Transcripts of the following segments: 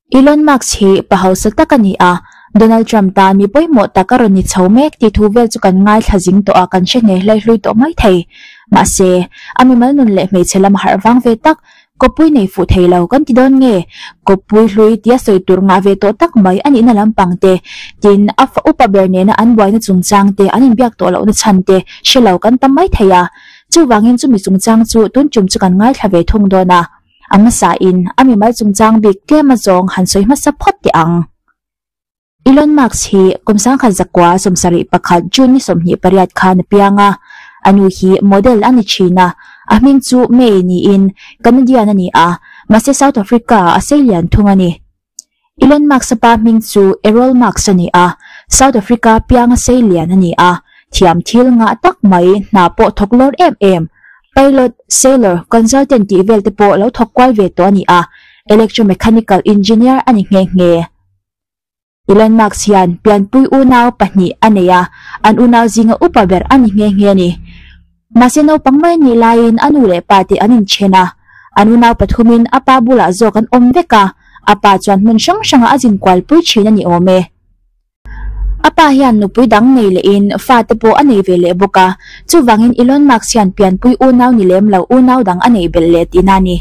Elon Musk hi pa hausa tak a ni a, Donald Trump tan mi pawimawh tak a rawn ni chho mek tih thu vel chu kan ngaithla zing tawh a, kan hre hneh hlaihlui tawh mai thei. Mahse, a mimal nun leh hmeichhe lam harh vang ve tak, kawppui nei fuh thei lo kan ti dawn nge? Kawppui hlui tia sawi tur ngah ve tawh tak mai a nihna lampang te, tin a fa upa ber nena an buaina chungchang te an inbiak tawh lohna chhan te hre lo kan tam mai thei a. Chuvangin chumi chungchang chu tun tum chu kan ngaithla ve thung dawn a. A hmasa in a mimal chungchang bik tlem a zawng han sawi hmasa phawt teh ang. Elon Musk hi kum sangkhat zakua 71 June ni 28 khan a piang a, a nu hi model a ni thin a, a hming chu May niin Canadian a ni a, mahse South Africa ah a sei lian thung a ni. Elon Musk a pa hming chu Errol Musk a ni a, South Africa pianga sei lian a ni a, thiam thil ngah tak mai hna pawh thawk lawr em em, pilot, sailor, consultant tih vel te pawh lo thawk kual ve tawh a ni a, electromechanical engineer a ni nghe nghe. Elon Musk hian pianpui unau pahnih a nei a, an unau zinga upa ber a ni nghe nghe a ni. Mahse naupang mai nih laiin a nu leh pa te an inchen a, an unau pathumin a pa bulah zawk an awm vek a, a pa chuan hmun hrang hrangah a zin kualpui thin a ni awm e. A pa hian nupui dang nei lehin fa te pawh a nei ve leh bawk a, chuvangin Elon Musk hian pianpui unau ni lem lo unau dang a neih belh leh tihna a ni.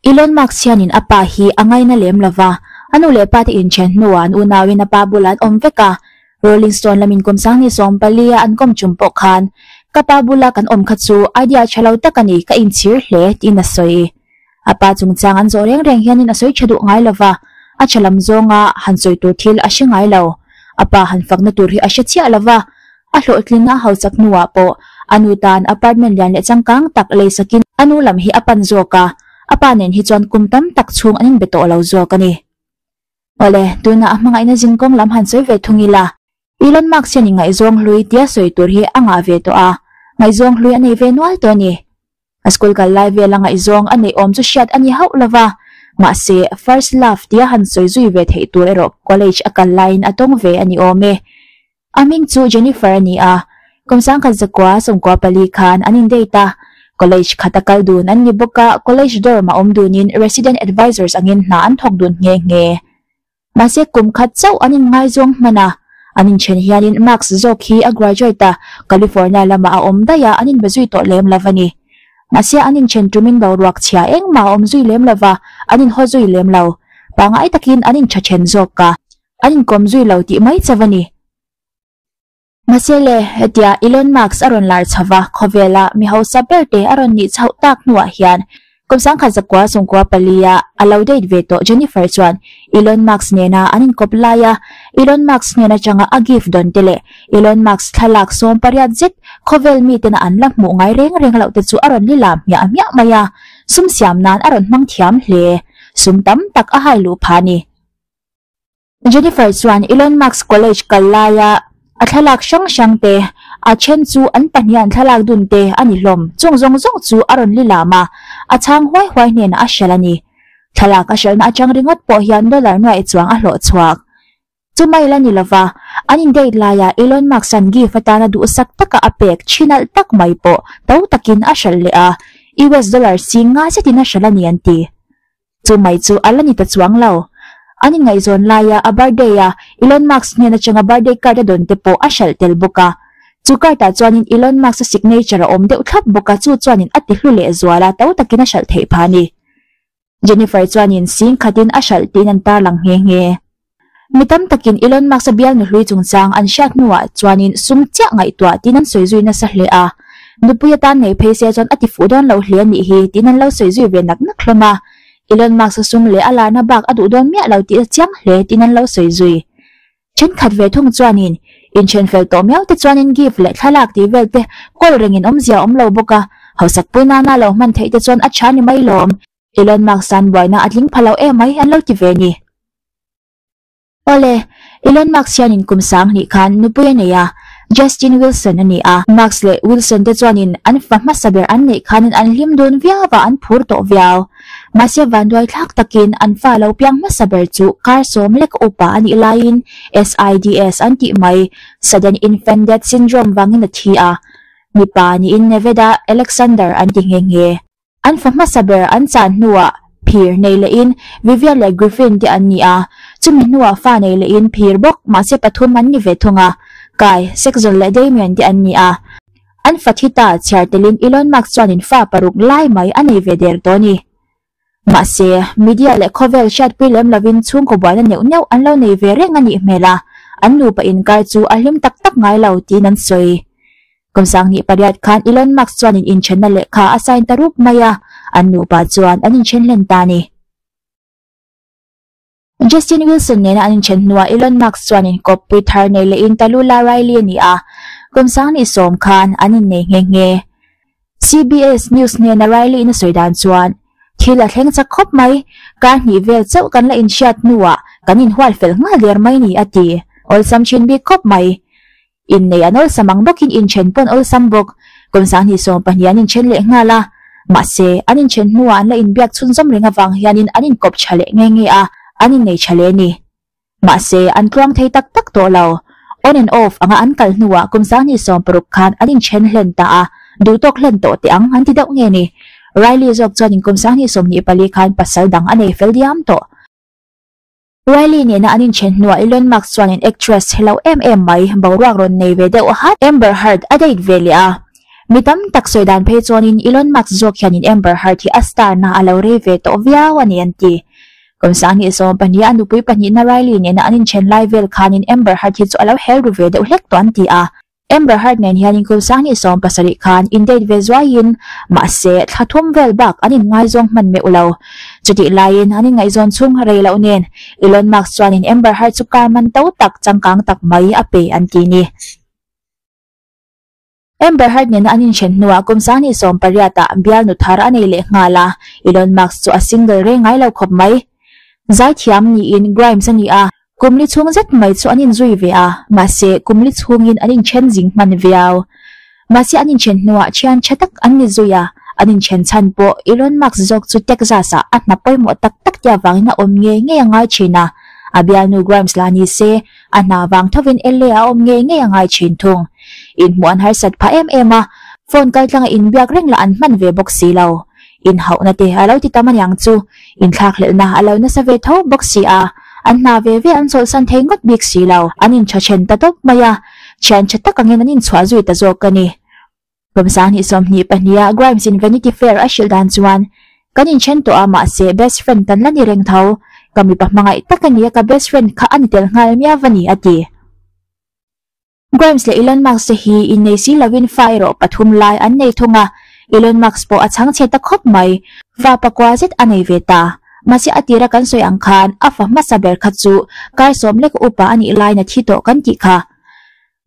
Elon Musk hianin a pa hi a ngaina lem lo va, a nu leh pa te inchen hnuah an unauin a pa bulah an awm vek a. Rolling Stone lamin kum sangni 14 a an kawm chung pawh khan, Ka pa bula kan awm kha chu idea tha lo tak a ni, ka inchhir hle, tiin a sawi. A pa chungchang an zawh reng reng hianin a sawi tha duh ngai lo va, a tha lam zawnga han sawi tur thil a hre ngai lo. A pa han fakna tur hi a hre chiah lo va, A hlawhtlinna a hausak hnuah pawh a nu tan apartment lian leh changkang tak leisakin a nu lam hi a pan zawk a, a pa nen hi chuan kum tam tak chhung an inbe tawh lo zawk a ni. Awle, tunah a hmangaihna zinkawng lam han sawi ve thung ila, Elon Musk hian ingaihzawng hlui tia sawi tur hi a ngah ve tawh a, ngaihzawng hlui a nei ve nual tawh a ni. A school kal lai vela ngaihzawng a neih awm chu hriat a ni hauh lo va, mahse first love tia han sawi zui ve theih tur erawh college a kal laiin a tawng ve a ni awm e. A hming chu Jennifer a ni a, kum 1994 khan an in date a, college khat a kal dun an ni bawk a, college dorm a awm dunin resident advisors angin hna an thawk dun nghe nghe. Mahse kum khat chauh an in ngaizawng hman a, an inthen hianin Marks zawk hi a graduate a, California lamah a awm daih a, an inbe zui tawh lem lo a ni. Mahse an inthen tumin boruak chhia engmah a awm zui lem lo va, an inhaw zui lem lo. Pangngai takin an intha then zawk a, an inkawm zui lo tih mai chauh a ni. Mahse le, hetia Elon Musk a rawn lar chho va, khawvela mi hausa ber te a rawn nih chhoh tak hnuah hian kum 1994 a a lo date ve tawh Jennifer chuan Elon Musk nena an inkawp lai a, Elon Musk hnen atanga a gift dawn te leh Elon Musk thlalak 80 zet khawvel mitena an la hmuh ngai reng reng loh te chu a rawn li lam hmiah hmiah mai a, sum siam nan a rawn hmang thiam hle. Sum tam tak a hai luh phah a ni. Jennifer chuan Elon Musk college kal laia a thlalak hrang hrang te, a then chu an pahnih an thlalak dun te a ni hlawm. Chung zawng zawng chu a rawn li lam a, a chhang huai huai hnenah a hralh a ni. Thlalak a hralhna atang ringawt pawh hian dollar nuaih chuang a hlawh chhuak. Chu mai la ni lova, an in date laia Elon Musk an gift atana duhsak taka a pek thinalh tak mai pawh to takin a hralh leh a, US dollar sing nga zetin a hralh a ni an ti. Chu mai chu a la ni ta chuang lo. An inngaihzawn laia a birthday a Elon Musk hnen atanga birthday card a dawn te pawh a hralh tel bawk a. Chu card ah chuanin Elon Musk a signature a awm deuh thlap bawk a, chu chuanin a ti hlu leh zual a, to takin a hralh theih phah a ni. Jennifer chuanin sing khatin a hralh tiin an tarlang nghe nghe. Mi tam takin Elon Musk a bialnu hlui chungchang an hriat hnuah chuanin sum chiah ngaihtuah tiin an sawi zui nasa hle a. Nupui atan nei phei se chuan a ti fuh dawn lo hle a nih hi tiin an lo sawi zui ve nak nak hlawm a. Elon Musk a sum leh a larna bak a duh dawn miah lo tih a chiang hle tiin an lo sawi zui. Thenkhat ve thung chuanin inthen fel tawh miau te chuanin gift leh thlalak tih vel te kawl rengin awmzia a awm lo bawk a, hausak pui nana lo hman theih te chuan a tha ni mai lawm. Elon Musk tan buaina a tling pha lo em mai an lo ti ve ni. Awle, Elon Musk hianin kum 2000 khan nupui a nei a, Justin Wilson a ni a. Musk leh Wilson te chuanin an fa hmasa ber an neih khanin an hlim dun viau a, an phur tawh viau. Mahse vanduai thlak takin an fa lo piang hmasa ber chu kar sawm lek upa a nih laiin SIDS an tih mai, Sudden Infant Death Syndrome vangin a thi a. Mipa niin Nevada Alexander an ti nghe nghe. An fa hmasa ber an chan hnuah phir nei lehin Vivian leh Griffin te an ni a, chumi hnuah fa nei lehin phir bawk mahse pathum an ni ve thung a, Kai, Sexual leh Damian te an ni a. An fa thi ta chhiar telin Elon Musk chuanin fa paruk lai mai a nei ve der tawh a ni. Mahse, media leh khawvel hriatpui lem lovin chhungkaw buaina neuh neuh an lo nei ve reng a nih hmel a, an nupa inkar chu a hlim tak tak ngai lo tiin an sawi. Kum sanghnih pariat khan Elon Musk chuanin inthenna lehkha a sign ta rup mai a, an nupa chuan an inthen hlen ta a ni. Justin Wilson nena an inthen hnuah Elon Musk chuan inkawppui thar nei lehin Tallulah Riley a ni a, kum sanghnih sawm khan an innei nghe nghe. CBS News hnena Riley-in a sawi dan chuan, Thil a thleng chak khawp mai, kar hnih vel chauh kan la inhriat hnuah kan inhual fel nghal der mai ni a ti. Awlsam thin bik khawp mai. Innei an awlsam ang bawkin inthen pawn awlsam bawk. Kum sanghnih 12 an inthen leh nghal a. Mahse, an inthen hnuah an la inbiak chhunzawm reng avang hianin an inkawp tha leh nge nge a, an innei tha leh a ni. Mahse, an tluang thei tak tak tawh lo. On and off anga an kal hnuah kum sanghnih 60 khan an inthen hlen ta a, duhtawk hlen tawh teh ang an ti deuh nge ni. Riley zawk chuanin kum sanghnih 24 khan pasal dang a nei fel diam tawh. Riley nena an inthen hnuah Elon Musk chuanin actress chhe lo em em mai boruak rawn nei ve deuh hat Amber Heard a date ve leh a. Mi tam tak sawi dan phei chuanin Elon Musk zawk hianin Amber Heard hi a star na a lo rei ve tawh viau a ni an ti. Kum sanghnih 12 a nupui pahnihna Riley nena an inthen lai vel khanin Amber Heard hi chu a lo hel ru ve deuh hlek tawh an ti a. Amber Heard nen hian kum sanghnih 70 khan in date ve zuaiin mahse thla thum vel bak an inngaizawng hman meuh lo. Chutih laiin an inngaihzawn chhung rei loh nen Elon Musk chuanin Amber Heard chu car man to tak changkang tak mai a pe an ti ni. Amber Heard nena an inthen hnuah kum sanghnih 18 ah bialnu thar a nei leh nghal a, Elon Musk chu a single reng ngai lo khawp mai. Zaithiam niin Grimes a ni a, Kum li chhung zet mai chu an inzui ve a, mahse kum li chhungin an inthen zing hman viau. Mahse an inthen hnuah thian tha tak an ni zui a, an inthen chhan pawh Elon Musk zawk chu Texas-ah a hna pawimawh tak tak tia vangin a awm ngei ngei a ngai thin a, a bialnu Grimes lah ni se a hna vang thovin LA a awm ngei ngei a ngai thin thung. Inhmuh an harsat phah em em a, phone kaltlanga inbiak reng lah an hman ve bawk si lo. Inhauhna te a lo ti tam aniang chu, inthlakhlelhna a lo nasa ve tho bawk si a, an hna ve ve an chawlhsan thei ngawt bik si lo, an intha then ta tawp mai a, thian tha tak angin an inchhuah zui ta zawk a ni. Kum sanghnih 22 ah Grimes in Vanity Fair a hrilh dan chuan, Kan inthen tawh a mahse best friend kan la ni reng tho, ka mipa hmangaih tak a nia ka best friend kha a ni tel nghal miau a ni a ti. Grimes leh Elon Musk te hi innei si lovin fa erawh pathum lai an nei thung a, Elon Musk pawh a chhang chhe ta khawp mai. Fa pakua zet a nei ve ta. Mahse a tira kan sawi ang khan a fa hmasa ber kha chu kar sawm lek upa a nih laiin a thi tawh kan tih kha.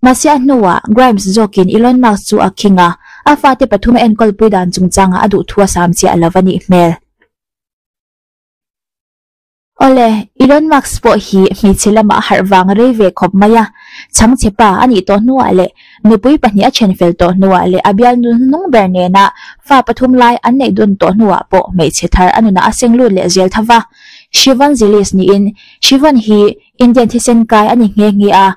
Mahse a hnuah Grimes zawkin Elon Musk chu a khing a, a fate pathum a enkawlpui dan chungchangah a duhthu a sam chiah lo a nih hmel. Awle, Elon Musk pawh hi hmeichhe lamah a harh vang rei ve khawp mai a, chhangchhe pa a nih tawh hnuah leh nupui pahnih a then fel tawh hnuah leh a bialnu hnung ber nena fa pathum lai an neih dun tawh hnuah pawh hmeichhe thar a nunah a seng lut leh zel tho va. Shivon Zilis niin Shivon hi Indian thisen kai a ni nghe nghe a,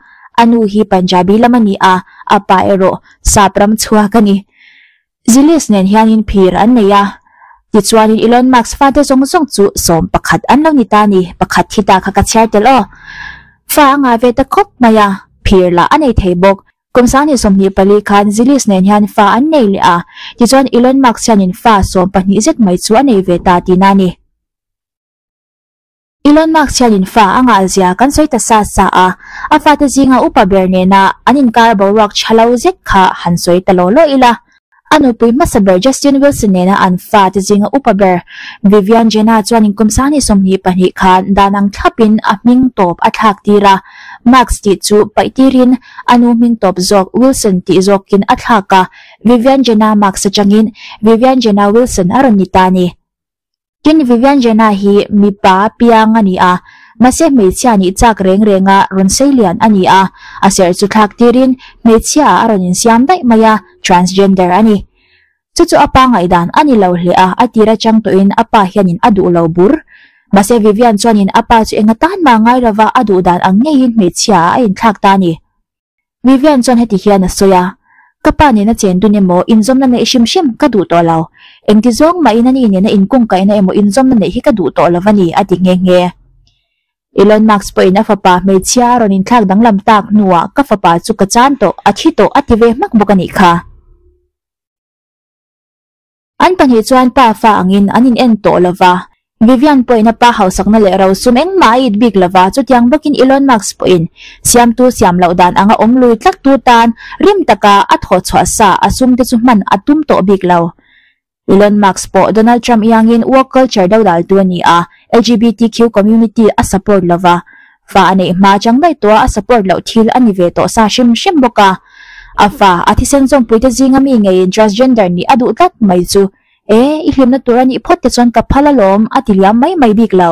a nu hi Punjabi lam a ni a, a pa erawh sap ram chhuak a ni. Zilis nen hianin phir an nei a, tichuanin Elon Musk fate zawng zawng chu 11 an lo ni ta a ni, pakhat thi ta kha ka chhiar tel aw. Fa a ngah ve ta khawp mai a, phir lah a nei thei bawk. Kum sanghnih 24 khan Zilis nen hian fa an nei leh a, tichuan Elon Musk hianin fa 12 zet mai chu a nei ve ta tihna a ni. Elon Musk hianin fa a ngah zia kan sawi ta sa sa a, a fate zinga upa ber nena an inkar boruak tha lo zet kha han sawi ta law law ila. A nupui hmasa ber Justin Wilson nena an fate zinga upa ber Vivian Jenner chuanin kum sanghnih 22 khan dan ang thlapin a hming tawp a thlak tir a, Musk tih chu paih tirin a nu hming tawp zawk Wilson tih zawkin a thlak a, Vivian Jenner Musk atangin Vivian Jenner Wilson a rawn ni ta a ni. Tin Vivian Jenner hi mipa piang a ni a, mahse hmeichhia nih chak reng renga rawn sei lian a ni a, a serh chu thlak tirin hmeichhia ah a rawn insiam daih mai a, transgender a ni. Chu chu a pa ngaihdan a ni lo hle a, a tir atang tawhin a pa hianin a duh lo bur. Mahse Vivian chuanin a pa chu enga tan mah ngai lova a duh dan ang ngeiin hmeichhia ah a inthlak ta a ni. Vivian chuan heti hian a sawi a, Ka pa nena chen dun emaw inzawmna neih hrim hrim ka duh tawh lo. Engti zawng mahin ani nena inkungkaihna emaw inzawmna neih hi ka duh tawh lo a ni, a ti nghe nghe. Elon Musk pawhin a fapa hmeichhia a rawn inthlak danglam tak hnuah ka fapa chu ka chan tawh, a thi tawh a ti ve hmak bawk a nih kha. An pahnih chuan pa fa angin an in en tawh lo va, Vivian pawhin a pa hausakna leh rosum engmah a it bik lo va, chutiang bawkin Elon Musk pawhin siamtu siam loh dan anga awm lui tlattu tan rim taka a thawhchhuah sa a sum te chu hman a tum tawh bik lo. Elon Musk pawh Donald Trump iangin woke culture dodaltu a ni a, LGBTQ community a support lo va, Fa a neih hma chang daih tawh a, a support loh thil a ni ve tawh sa hrim hrim bawk a. A fa, a thisen zawmpuite zinga mi ngeiin transgender nih a duh tlat mai chu, E, i hlimna tur a nih phawt te chuan ka phal alawm, a ti liam mai mai bik lo.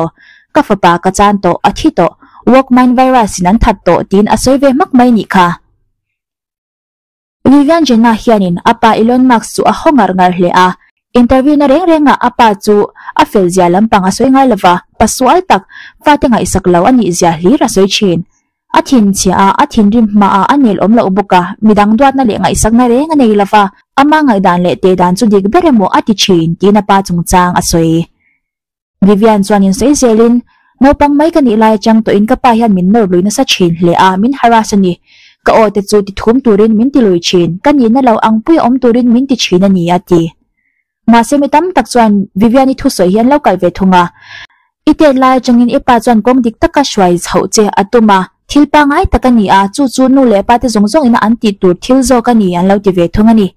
Ka fapa ka chan tawh, a thi tawh, woke mind virus in an that tawh tiin a sawi ve hmak mai nih kha. Vivian Jenna hianin a pa Elon Musk chu a haw ngar ngar hle a, interview na reng rengah a pa chu a fel zia lampang a sawi ngai lova, pa sual tak, fate ngaihsak lo a nih zia hlir a sawi thin. A thinchhia a, a thinrim hmaah a nel awm loh bawk a, midang duatna leh ngaihsakna reng a nei lova, ama ngaihdan leh teh dan chu dik ber emaw a ti thin tiin a pa chungchang a sawi. Vivian chuan in sawi zelin, Naupang mai ka nih lai atang tawhin ka pa hian min nawr lui nasa thin hle a, min harass a ni. Ka aw te chu ti thum turin min ti lui thin, ka nihna lo ang pui a awm turin min ti thin a ni, a ti. Mahse mi tam tak chuan Vivian-i thusawi hi an lo kal ve thung a. I tet lai atangin i pa chuan kawng dik taka hruai chhoh che a tum a, thil pangngai tak a ni a, chu chu nu leh pa te zawng zawngin a an tih tur thil zawk a ni, an lo ti ve thung a ni.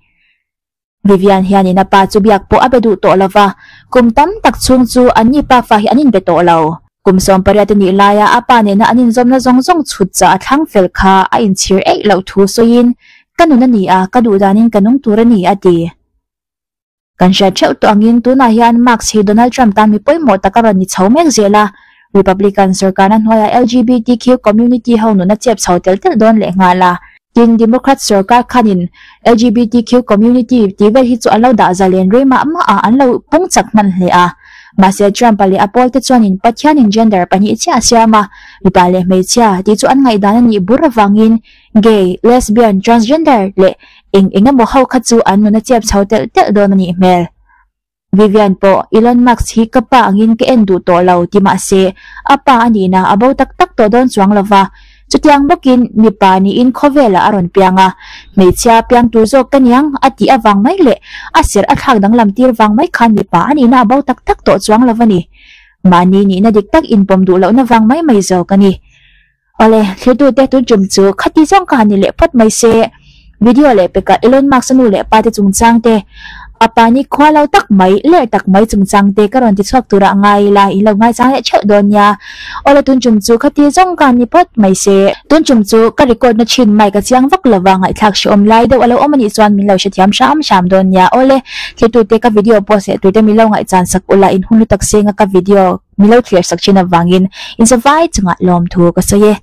Vivian hianin a pa chu biak pawh a be duh tawh lo va, kum tam tak chhung chu anni pafa hi an inbe tawh lo. Kum 18 a nih laia a pa nena an inzawmna zawng zawng chhut chah a thlang fel kha a inchhir eih loh thu sawiin, Ka nun a ni a, ka duh danin ka nung tur a ni, a ti. Kan hriat theuh tawh angin tunah hian Musk hi Donald Trump tan mi pawimawh tak a rawn ni chho mek zel a, Republican sorkarna hnuaiah LGBTQ community ho nun a chep chho tel tel dawn lehnghal a. Tin, Democrat sorkar khanin LGBTQ community tih vel hi chu an lo dah zalen rei mah mah a, an lo pung chak hman hle a. Mahse, Trump-a leh a pawlte chuanin Pathianin gender pahnih chiah a siam a, mipa leh hmeichhia tih chu an ngaihdan a nih bur avangin gay, lesbian, transgender leh eng eng emaw ho kha chu an nun a chep chho telh telh dawn a nih hmel. Vivian pawh Elon Musk hi ka pa angin ka en duh tawh lo ti mah se, a pa a nihna a bo tak tak tawh dawn chuang lo va. Chutiang bawkin mipa niin khawvelah a rawn piang a, hmeichhia piang tur zawk ka niang a tih avang mai leh a serh a thlak danglam tir vang mai khan mipa a nihna a bo tak tak tawh chuang lo a ni. Mahni nihna dik tak inpawm duh lohna vang mai mai zawk a ni. Awle, thlirtute tun tum chu khati zawng ka han ni leh phawt mai se. Video leh pekah Elon Musk-a nu leh pa te chungchang te, a pa ni khua lo tak mai, ler tak mai chungchang te ka rawn ti chhuak turah ngai ila, in lo ngaichang leh theuh dawn nia. Awle, tun tum chu khati zawng ka han ni phawt mai se. Tun tum chu ka record na thin mic a chiang vak lova, ngaihthlak hrehawm lai deuh a lo awm anih chuan min lo hrethiam hram hram dawn nia. Awle, thlirtute ka video post leh turte min lo ngaihchan sak ula, in hun lu tak senga ka video. Milo thlir sak thin avangin in zavai chungah lawmthu ka sawi e.